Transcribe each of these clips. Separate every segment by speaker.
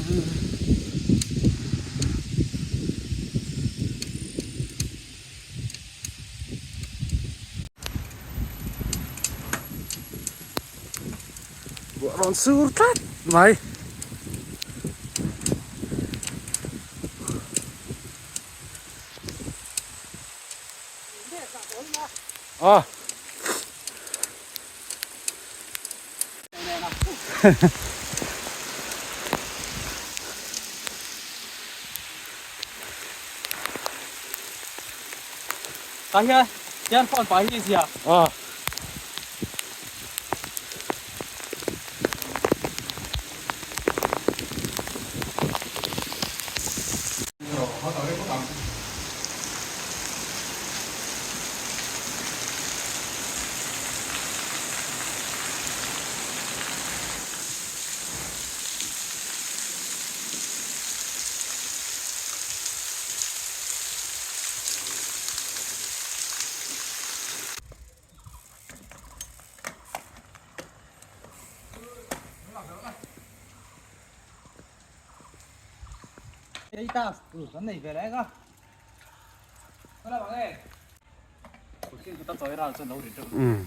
Speaker 1: Buah rawn sur tlat mai. Ah.
Speaker 2: Tah hian hian phone pai hi zia.
Speaker 1: Ah.
Speaker 2: Ei ta tur kan nei ve leh ka. Kala bang e. Kut ta chawi ral chuan lo ri deuh.
Speaker 1: Um.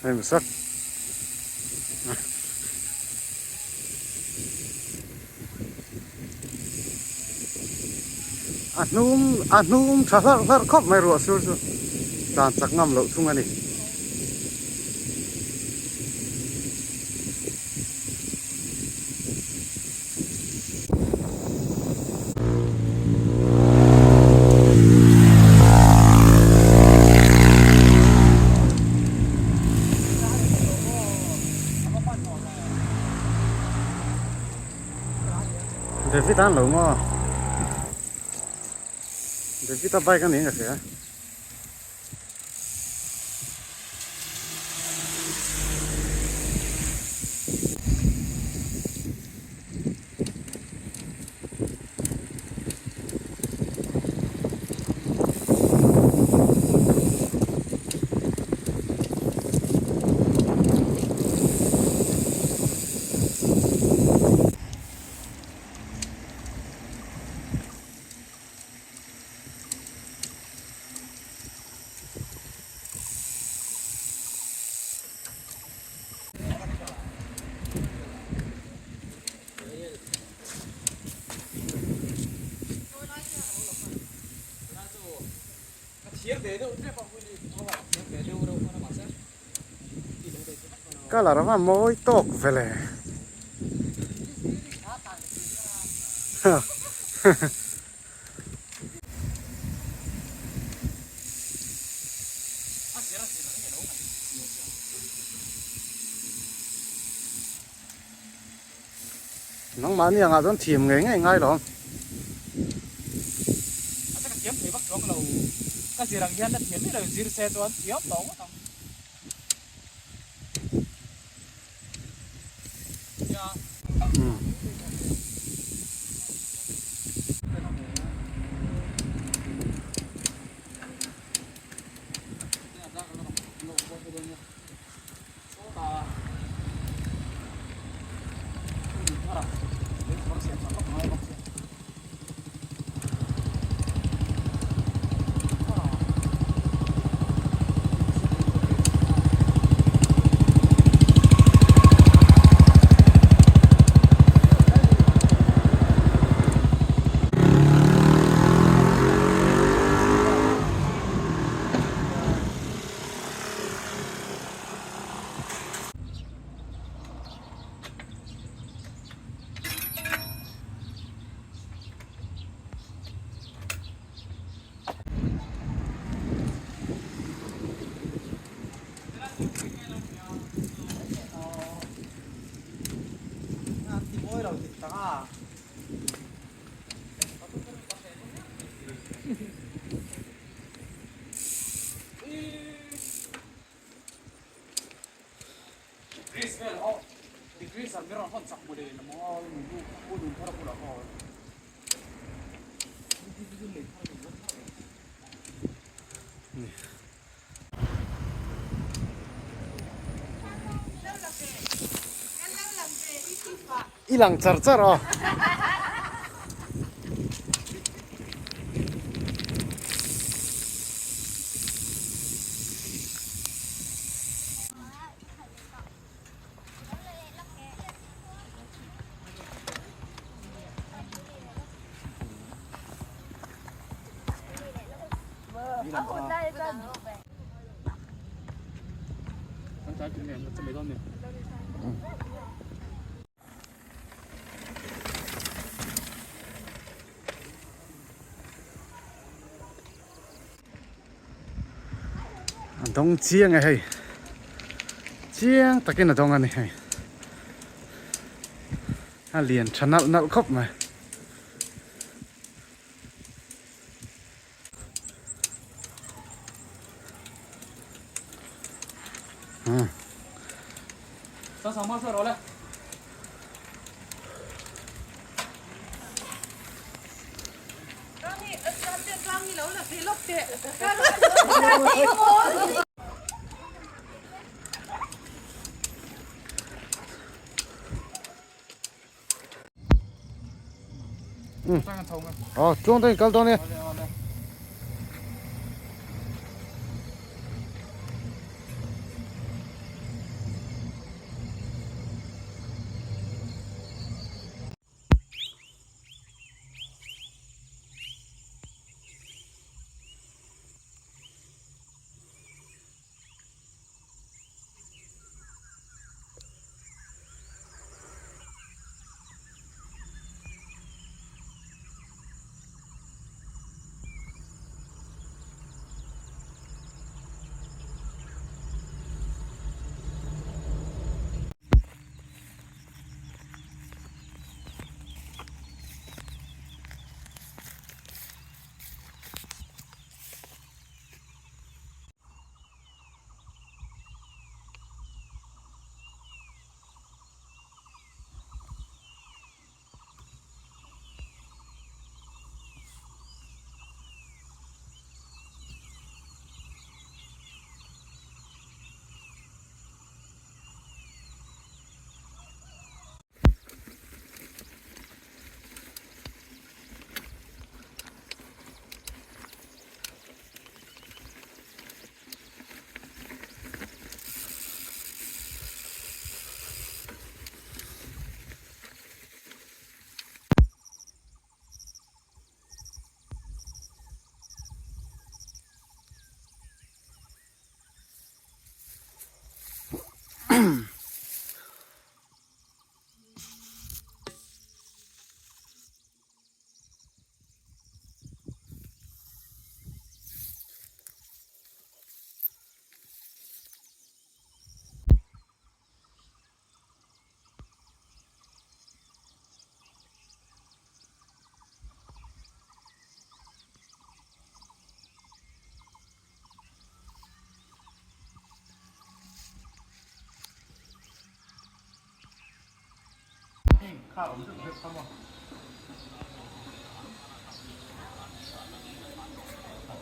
Speaker 1: Hei masak. A hnung a hnung tha hlarh hlarh khawp mai ruah sur chu tlan chak ngam loh thung a ni. David an lo maw David a bike a niin ka hria. Colour a va mawi tawk ve le. Nangmahni angah chuan thiam ngei ngei ngai lo. I lang char char aw. A dawng chiang e hei chiang takin a dawng a ni hei a lian tha nalh nalh khawp mai. Aw chuang dawn in kal dawn e.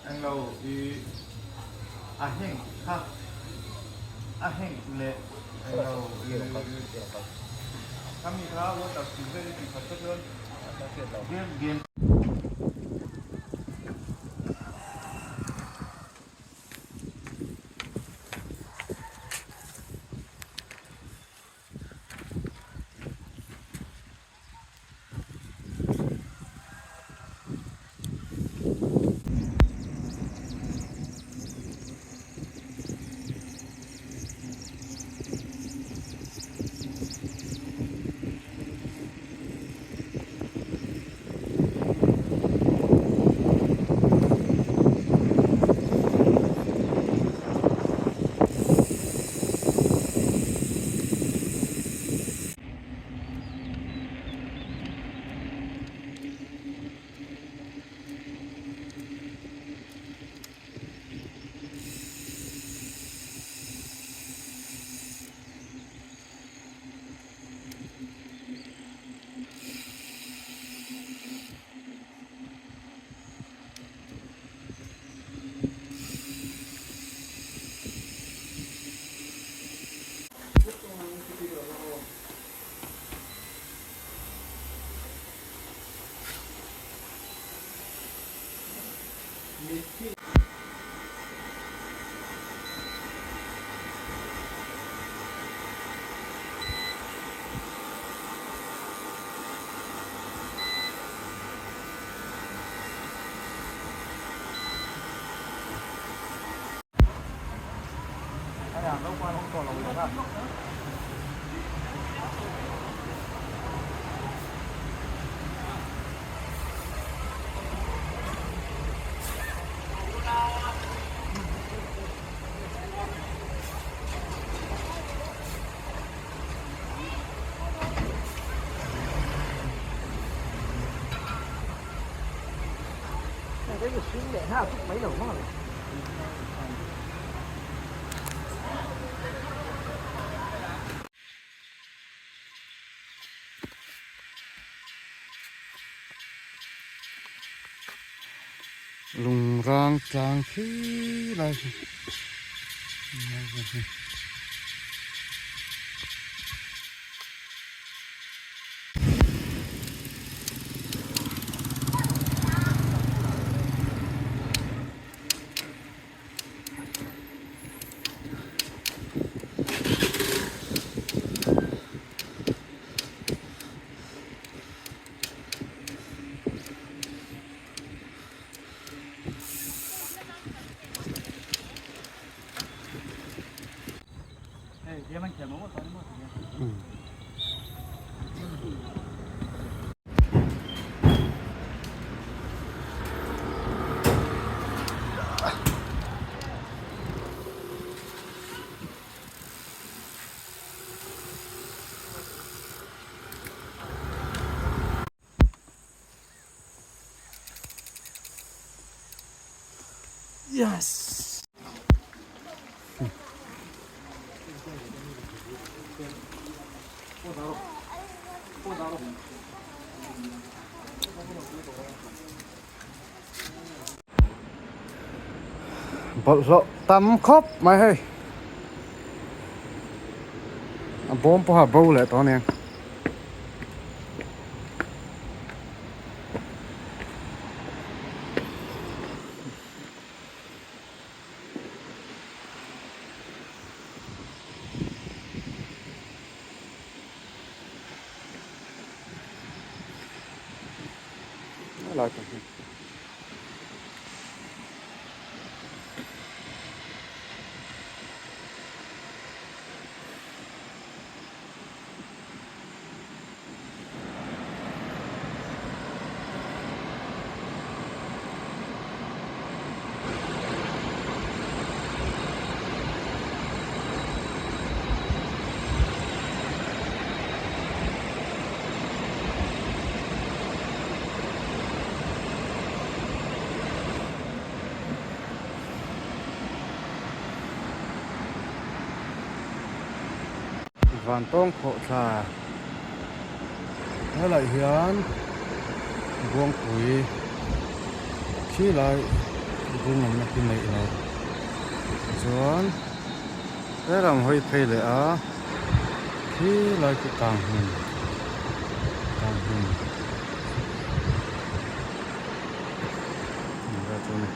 Speaker 3: Englo i a heng kha a heng leh englo i khami kha water tih vel i tih khat te chuan game game.
Speaker 1: Lungrang tlang khi lai khi
Speaker 2: Yes.
Speaker 1: Bawlhhlawh tam khawp mai hei a bawm pawha bo leh tawh aniang. Lai tak hi. Vantawng khawhthla helaiah hian Buangpui khi lai bung awmna khi neih lo chuan helam hawi phei leh a khi lai khi tang hmun tang hmun chu a ni.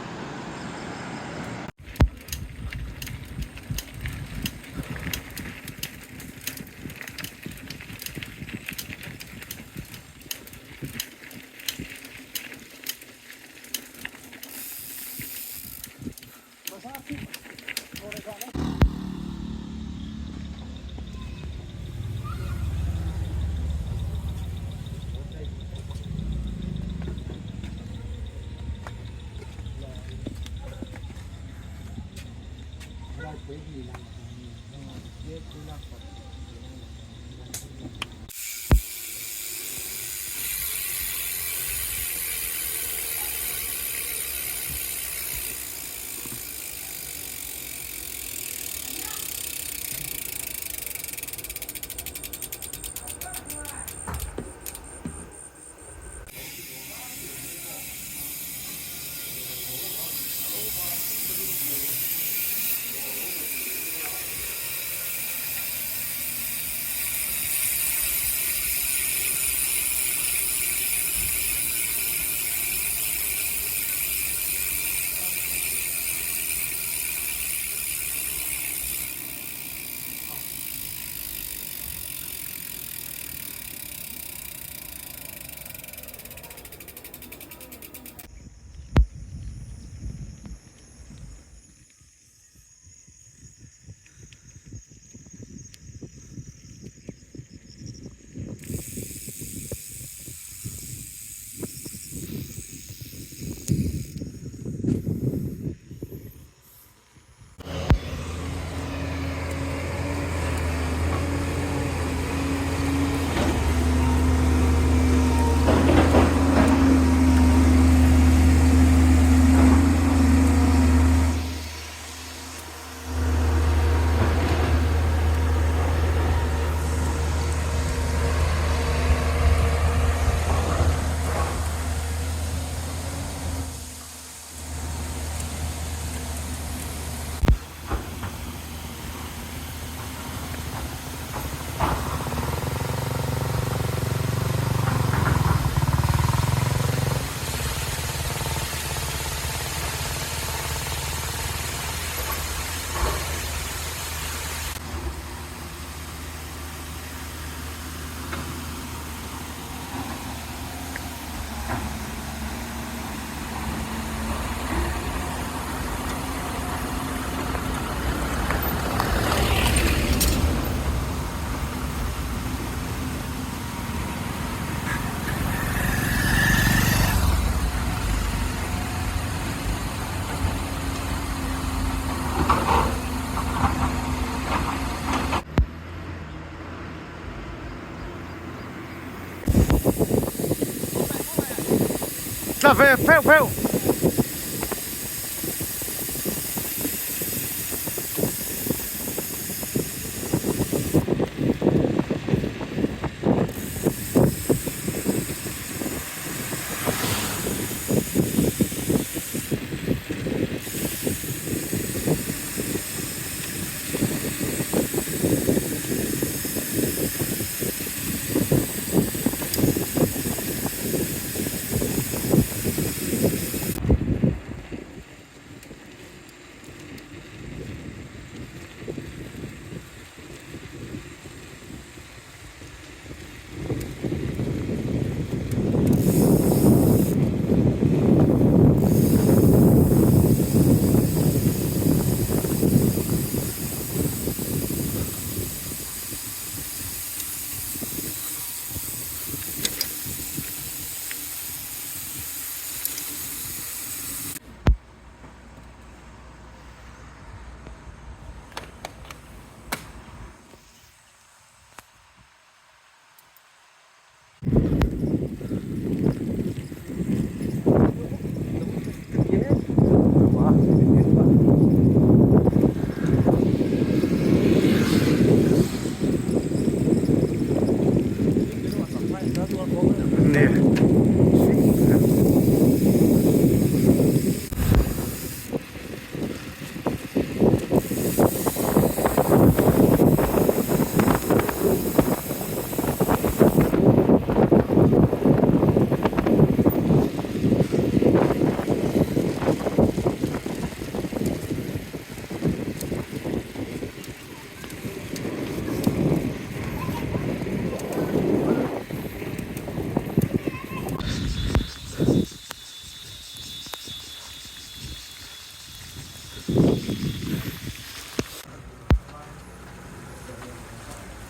Speaker 1: Tla ve feuh feuh.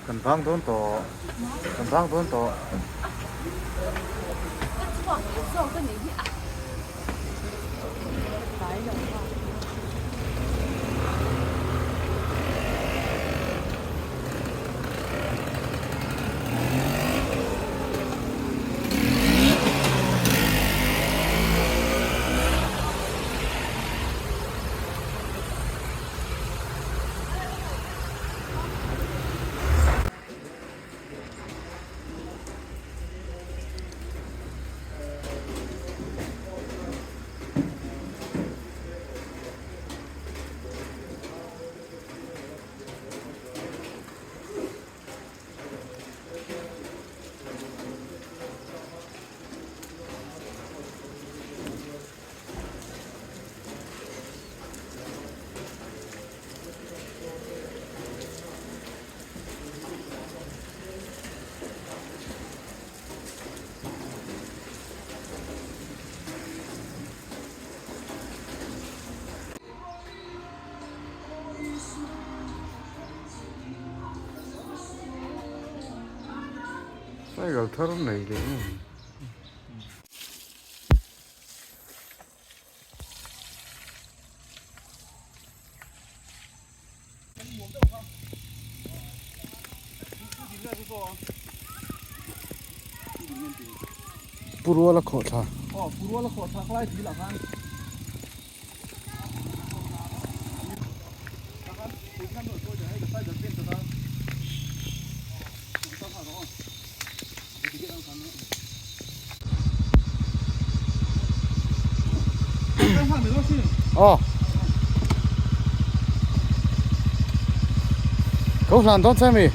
Speaker 1: Kan vang dawn tawh kan vang dawn tawh. Cycle thar nei leh em. Pu Ruala khawhthla.
Speaker 2: Aw, Pu Ruala khawhthla khalai dil ah khan.
Speaker 1: Aw. Ko hlan dawn che mi?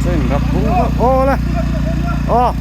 Speaker 1: Chen rap bung aw le. Aw.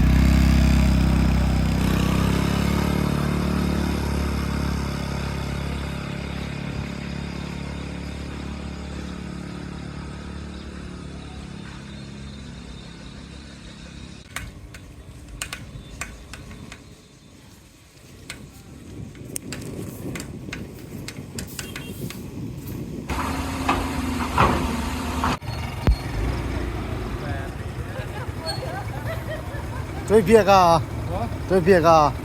Speaker 1: Tôi biết à? Tôi biết à?